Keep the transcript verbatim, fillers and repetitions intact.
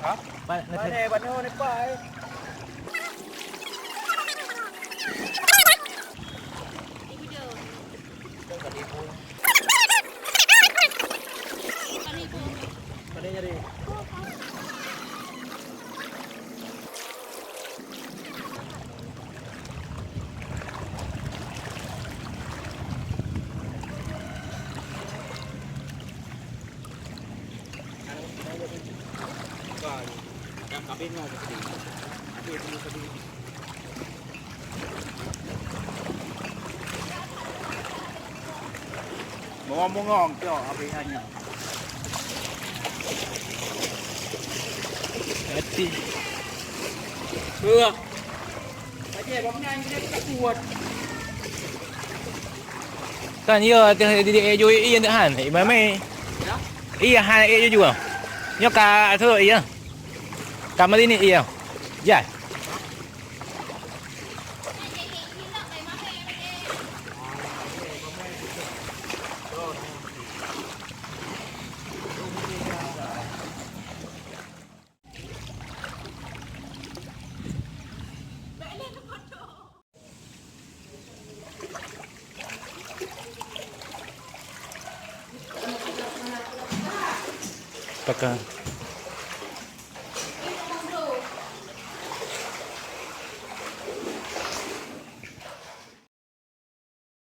Pandai, pandai, pandai. Bungong-bungong cok habis nyan. Hati. Wah. Kan iya teuh di, di, di, di, di, han, imam eh. Iya han eh jujur. Nyoe ka tu iya. Ka mali ni iya. Jan. Pakai.